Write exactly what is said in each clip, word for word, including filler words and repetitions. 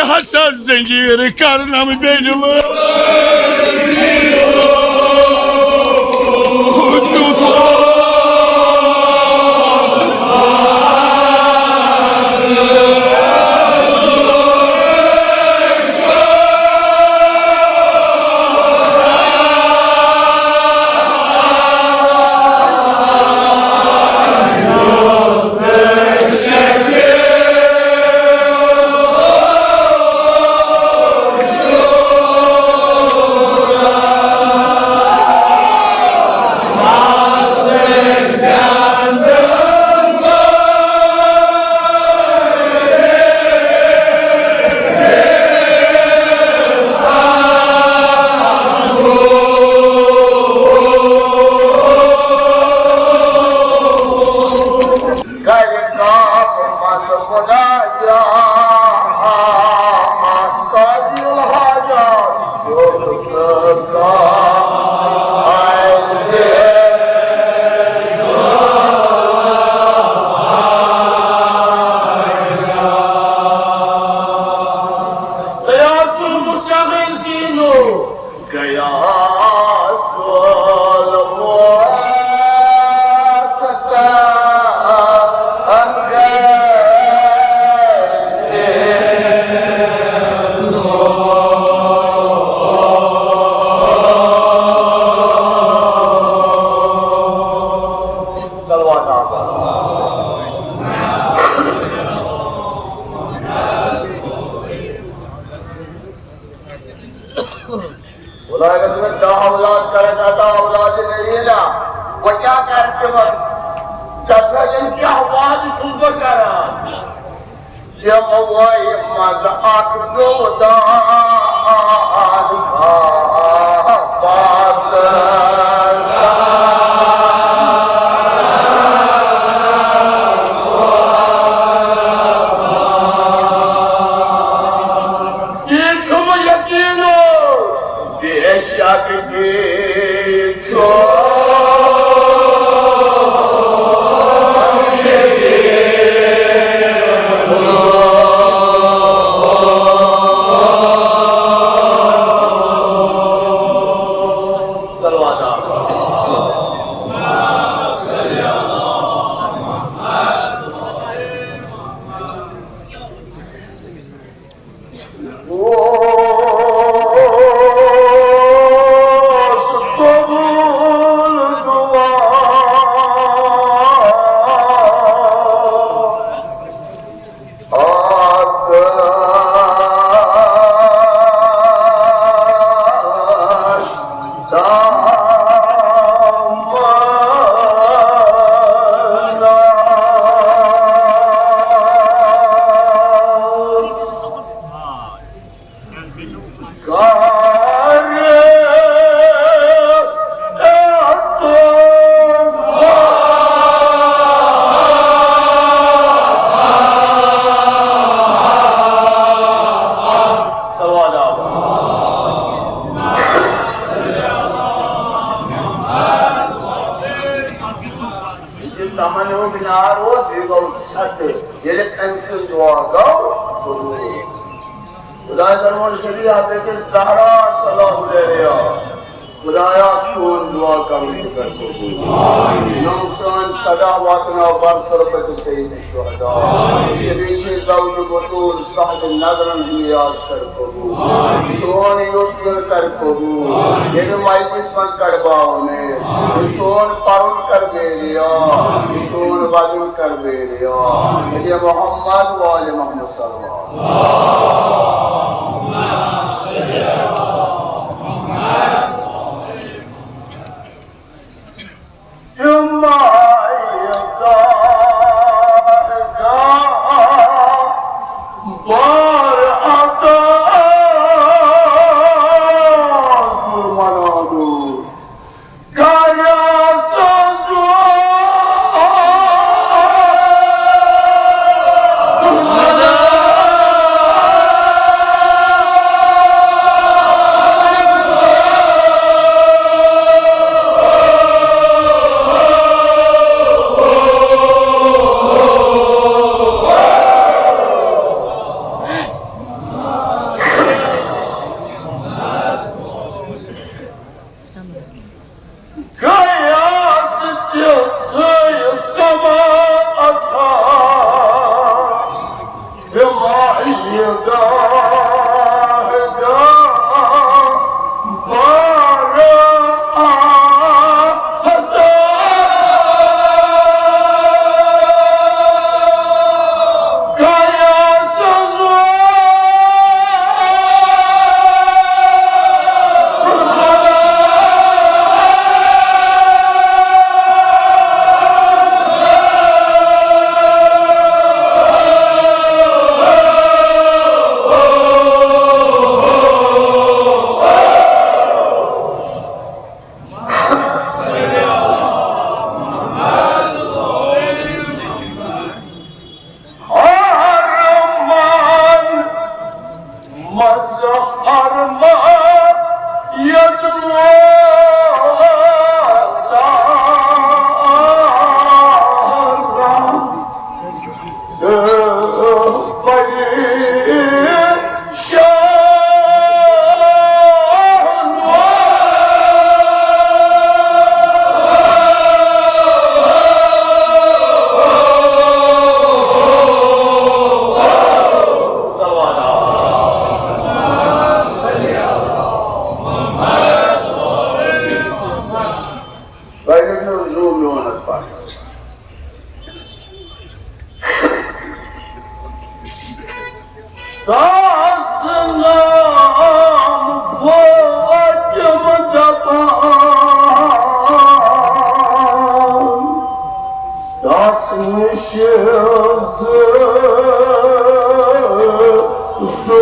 ہسا زنجیر کرنم بیٚیہِ لٲ۔ کرِ کعبہٕ منٛز مناجات، قاضی الحاجات چھُ ژٕ کانٛہہ اَسہِ۔ غیاث المستغیثین، غیاث المستغیثین۔ صلوات آپ۔ خدایس منٛز دَہ اولاد کرن عطا، اولاد نہ ییٖلا، وۄنۍ کیٛاہ کرٕ تِمن؟ ژےٚ سۭتۍ کیٛاہ وعدٕ چھُس بہٕ کران؟ تِم وٲے منٛز اکھ زُو دان بس۔ یہِ چھُم یقیٖن، بے شک یہِ چھُ۔ یُس یہِ تمن ہُنٛد نار اوس، یہِ گوٚو ستہٕ۔ ییٚلہِ أمۍ سُنٛد دُعا گوٚو قبوٗل۔ خدایہِ فرموو شریعت أکِس زہرا سلام علیہا، خدایا سون دُعا کرُن تہِ کر قبوٗل۔ نوٚو سٲنۍ صدا واتناو برتر پتہٕ سید شہدا۔ شبیٖہہِ زوجہِ بطول سہل نظرن ہُنٛد یاز کر قبوٗل۔ سون یوٚت یُن کر قبوٗل۔ ییٚمہِ مجلس منٛز کڑباو نے۔ یہِ سون پرُن کر بے ریا۔ یہِ سون ودُن کر بے ریا۔ نبی محمد وآل محمد صلوات۔ حرمن منٛز حرمن یژھ واتان۔ تۄہہِ ہیٚکہِ نہٕ زوٗ میون اَتھ پَتھ۔ داس نام فاطمہ دپان، داس نِش زٕ زُو۔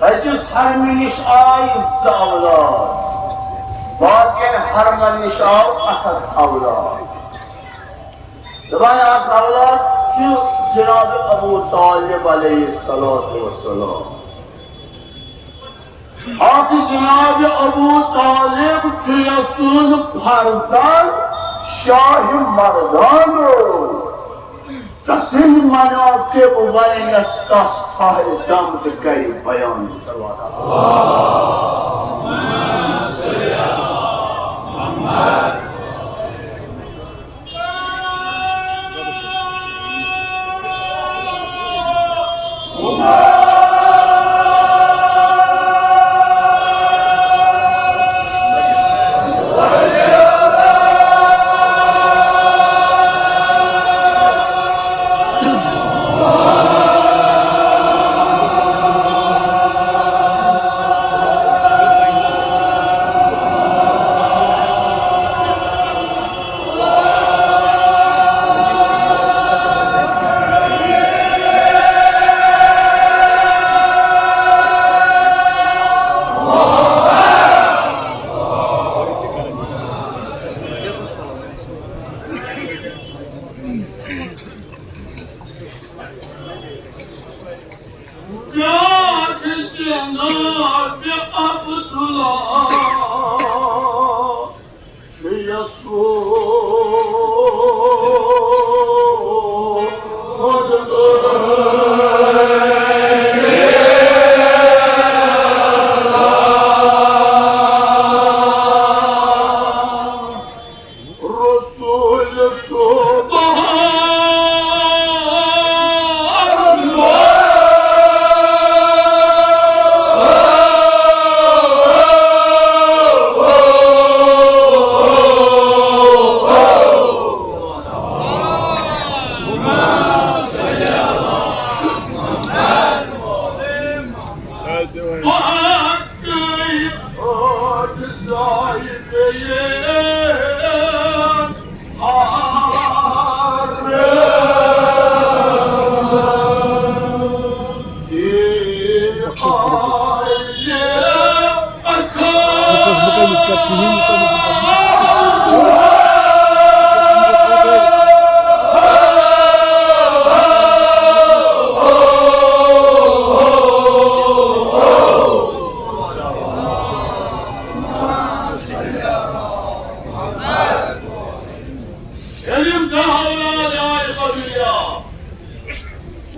أکِس حرمہِ نِش آے زٕ اولاد، باقین حرمن نِش آو اکھ اکھ اولاد۔ دپان اکھ اولاد چھُ جناب ابو طالب علیہ الصلوۃ والسلام۔ اکھ جناب ابو طالب چھُ یسُن فرزند شاہ مردانو۔ تسٕنٛدۍ مناقب وننس تس ٹھہرِ دم تہٕ کرِ بیان۔ جناب عبداللہ چھُ یسوع۔ رسول سبحان۔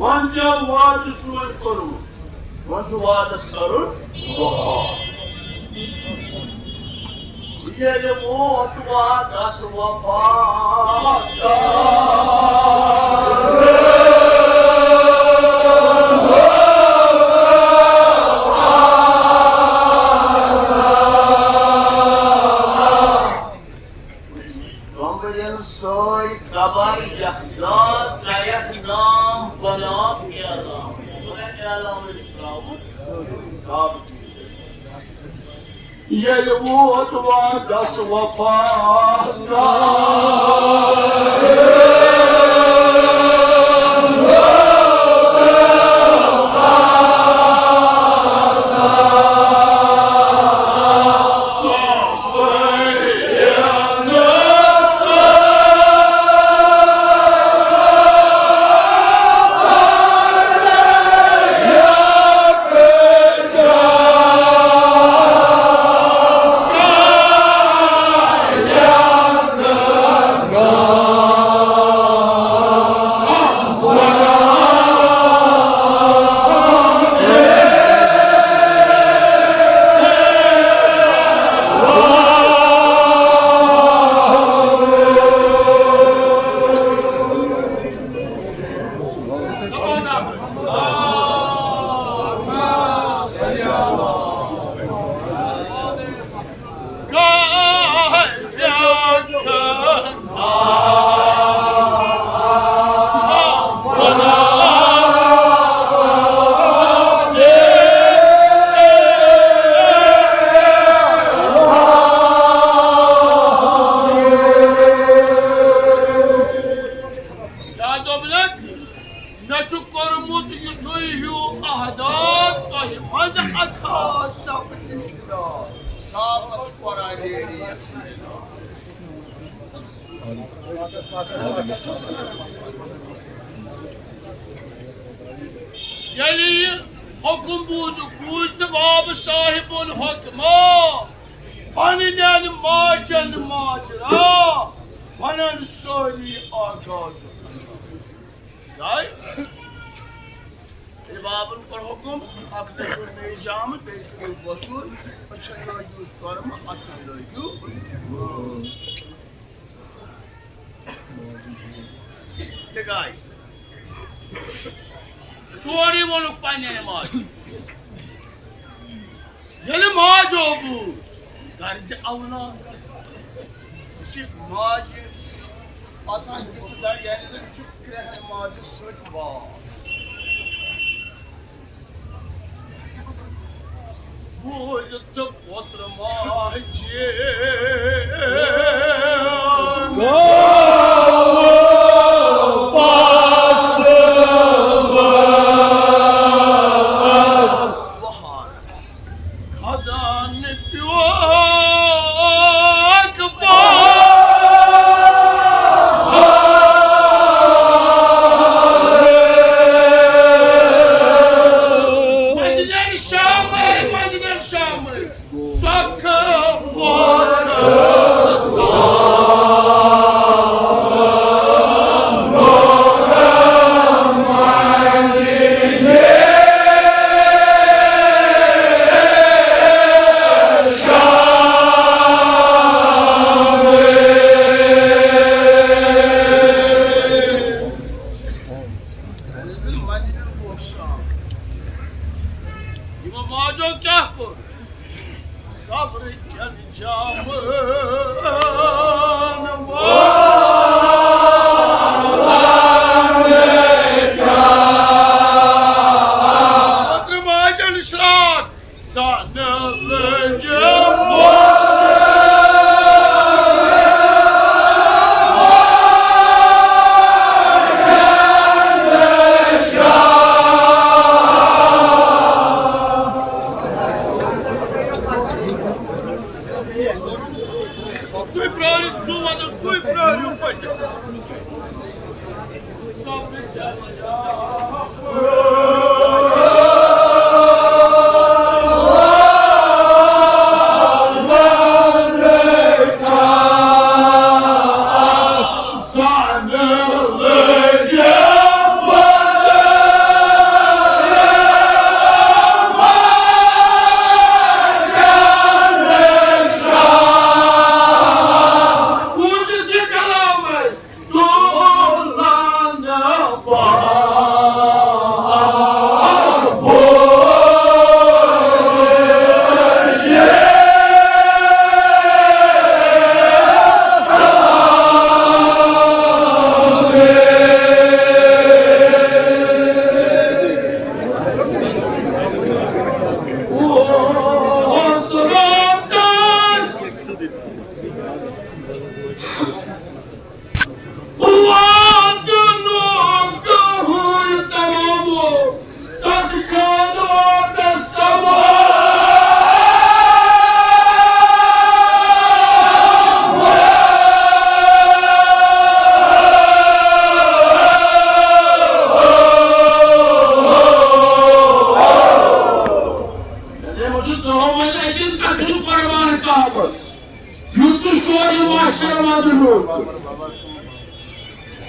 وۄنۍ کیٛاہ وعدٕ چھُ وۄنۍ کوٚرمُت؟ وۄنۍ چھُ وعدَس کَرُن وفا۔ ییٚلہِ ووت وعدَس وفا۔ زۄمبرٮ۪ن سۭتۍ قبر یکجا، ترٛیَکھ نام بناو اعلان۔ بناو اعلان، أسۍ ترٛاوو کعبہٕ۔ ییٚلہِ ووت وعدس وفا۔ کیٛاہ دوٚپنَکھ؟ مےٚ چھُ کوٚرمُت یُتھُے ہیوٗ عہدہ تۄہہِ منٛز اکھ خاص سبق اِنتظار۔ کعبس قرآن ییٚلہِ یَس۔ ییٚلہِ یہِ حُکُم بوٗزُکھ، بوٗز تہٕ بابہٕ صاحبُن حُکما، پنٕنٮ۪ن ماجن ماجرا، بنن سٲری آغاز۔ جاے۔ ییٚلہِ بابن کوٚر حُکُم، اکھ نفر نٔے جامہٕ، بیٚیہِ کٔرِو غسُل، أچھن لٲگِو سۄرمہٕ، اَتھن لٲگِو۔ تہِ گاے۔ سورُے ووٚنُکھ پننہِ ماجہِ۔ ییٚلہِ ماجو بوٗز، درد اولاد۔ یہِ چھِ ماجہِ آسان، یہِ چھُ درد، یعنی یہِ چھُ کرٛہنہِ ماجہِ سۭتۍ واپس۔ بوٗزِتھ پوٚتُر ماجہِ۔ خزانہٕ پیوٚک بار۔ مدینہ شامٕے، مدینہ شامٕے۔ سۄکھٕ وۄکھٕ یِمو ماجو کیٛاہ کوٚر؟ صبرٕ کٮ۪ن جامہٕ والن چھا۔ پتہٕ ماجن شرٛاکھ زنہٕ لٔجہِ۔ تُہۍ پرٛٲرِو، ژٕ وَنُن، تُہۍ پرٛٲرِو پٔتِم۔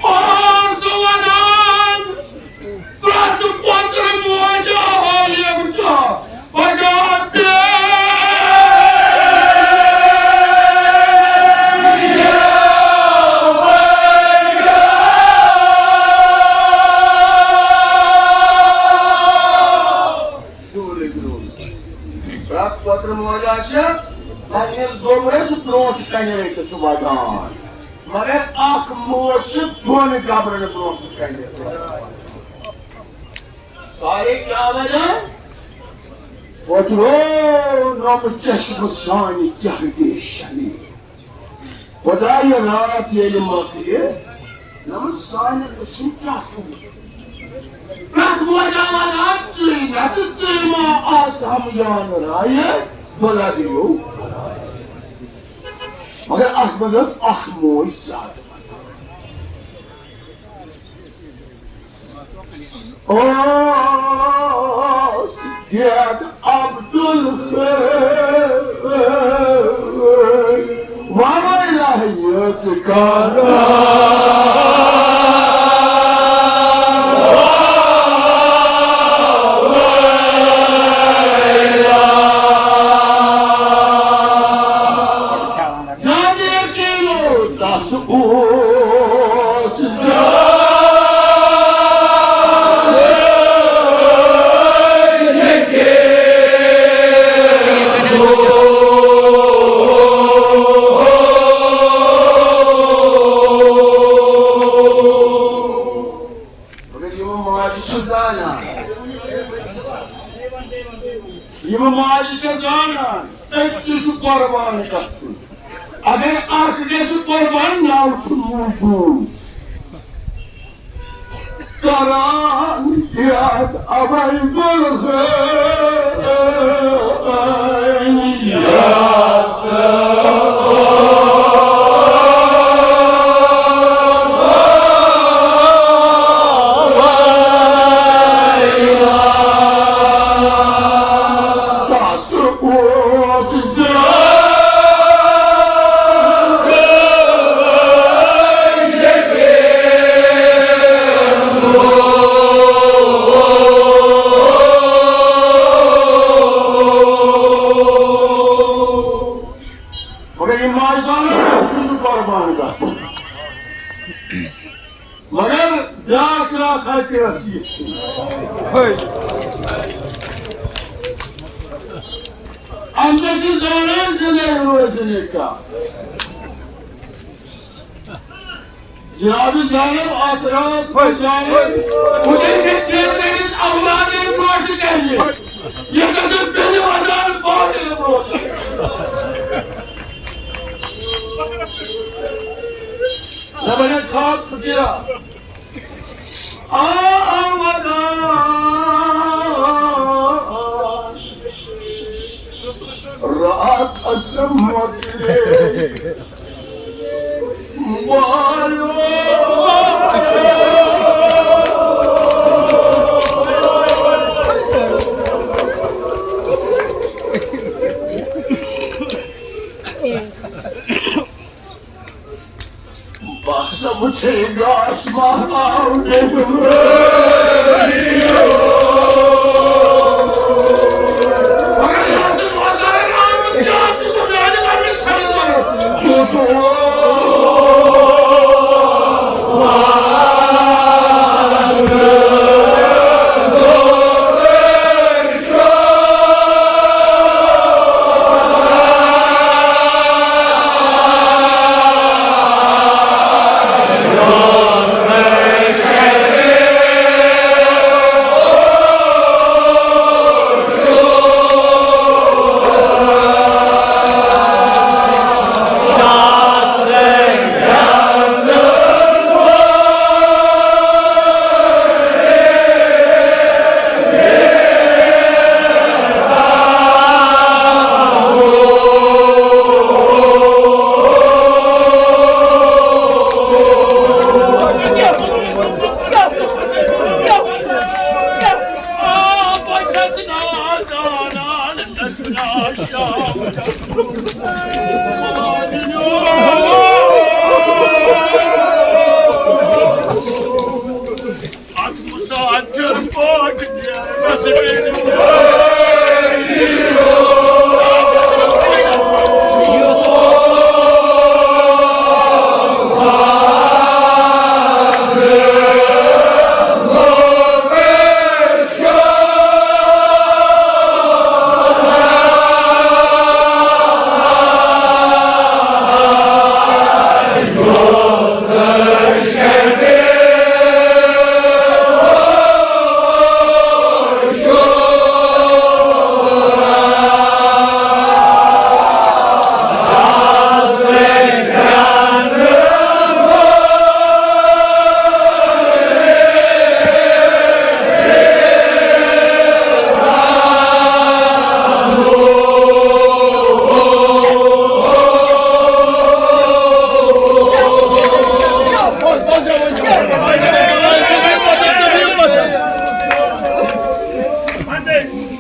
اوس ونان، پرٛٮ۪تھ پۄترٕ موجہِ عالم چھا پگاہ پیٚیہِ۔ پرٛٮ۪تھ پۄترٕ موجہِ چھِ پننِس گوٚبرِس برونٛٹھ کنہِ رٔٹِتھ ودان۔ مگر اکھ موج چھِ دۄن گبرن برونٛٹھ کنہِ۔ سارے کیٛاہ وجہ؟ پۄترو، نۄمہٕ چشمہٕ سانہِ کیٛاہ گٔے شنی؟ خۄدایہِ، راتھ ییٚلہِ مۄکلہِ، نۄمہٕ سانہِ أچھن کیٛاہ چھُ وُچھُن؟ پرٛٮ۪تھ موجہ ونان، ژٕے نہ تہٕ ژٕے ما آسہٕ ہمجان رایہِ، بہٕ لگیو۔ مگر اتھ منٛز ٲس اکھ موج زیادٕ۔ اوس گیٹ عبدالخٲلق وَوَے لَہہِ یٲژ کَران۔ زیادٕ یقین اوس، تس اوس زیادٕ یقین۔ مگر یِم ماجہِ چھِ زانان، یِم ماجہِ چھِ زانان، أکۍ سٕے چھُ قۄربان گژھُن۔ اگر اکھ گژھِ قۄربان، ناو چھُ موٗجوٗد۔ کران یاد ابے بلغ یاد۔ مگر یہِ ماجہِ زانان، أسۍ چھِ قۄربان گژھُن۔ مگر بیٛاکھ بیٛاکھ ہتہِ رسی چھِ۔ اَمہِ سۭتۍ چھِ زانان زِندَے روزِ نہٕ کانٛہہ۔ جناب زینب، اعتراض کُن زینب، خۄداے چھِ تیرٕ کٔرِتھ اولادَن برونٛٹھ کَنہِ۔ ییٚتٮ۪تھ چھِ بیٚنہِ وَنان پانہٕ برونٛٹھ۔ دَپان ہے، کھاو فقیٖرا۔ آ، آ، وَدان۔ راتھ اَسہِ مۄکلے۔ بس وٕچھے گاش ما آو۔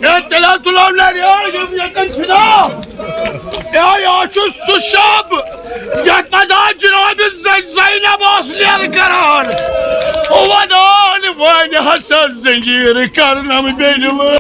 ہے، تیٚلہِ حظ تُلو نَرِ، ہے، یِم ییٚتٮ۪ن چھِنا؟ ہے، یہِ حظ چھُ سُہ شب، یَتھ منٛز حظ جناب زَ-، زینب ٲس لیٚلہٕ کران۔ وَنان وۄنۍ ہسا زنجیٖر کرنم بیٚنہِ لٲ۔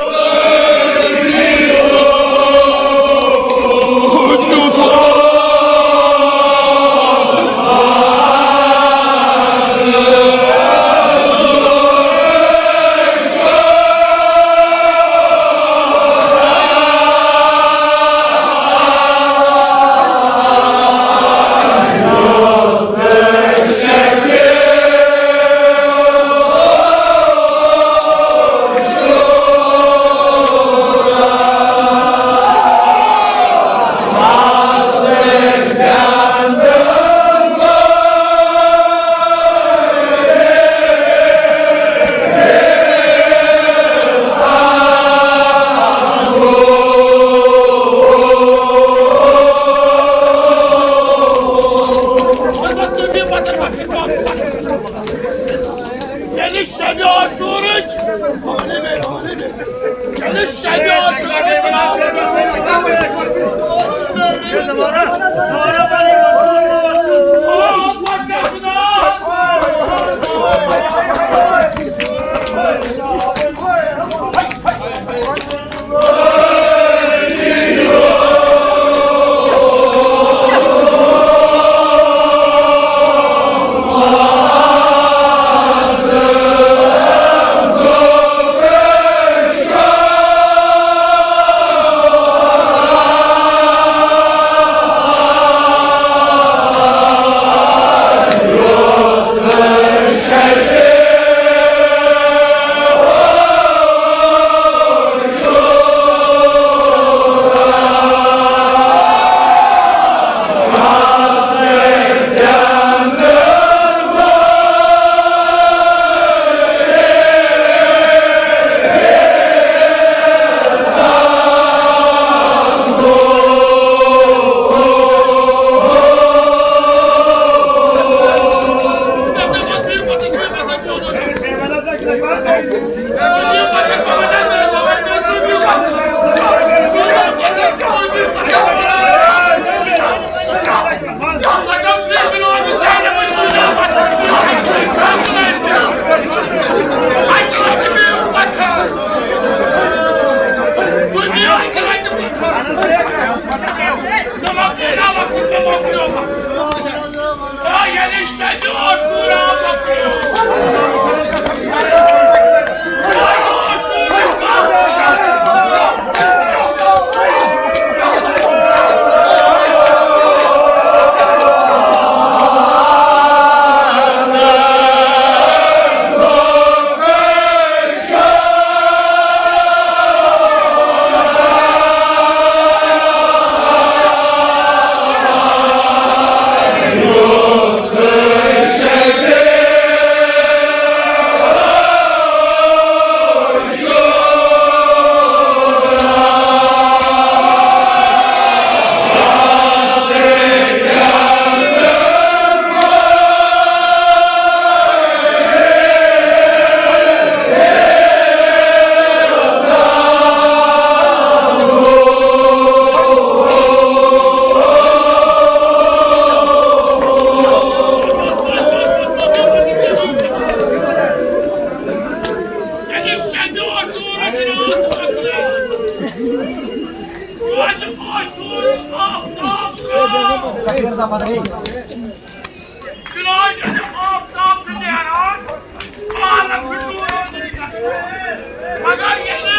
ییٚلہِ شبِ عاشورٕچ، ییٚلہِ شبِ عاشورٕچ، روزِ آسوٗن آفتاب۔ چنانچہ آفتاب چھُ نیران، عالم چھُ نوٗرٲنی گژھان۔ مگر ییٚلہِ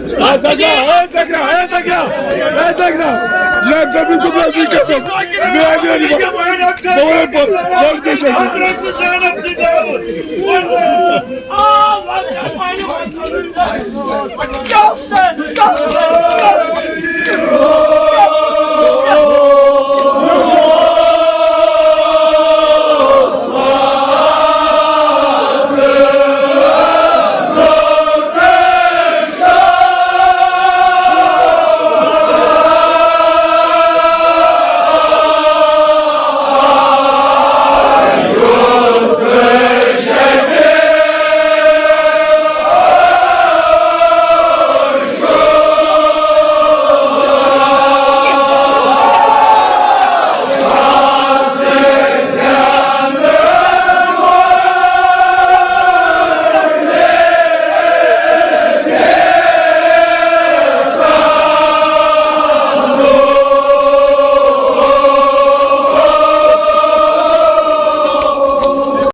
اے تگرا، اے تگرا، اے تگرا، اے تگرا۔ جناب صاحب، بالکل بہت ہی قسم۔ بے عدالتی بہت، بہت بہت بہت بہت۔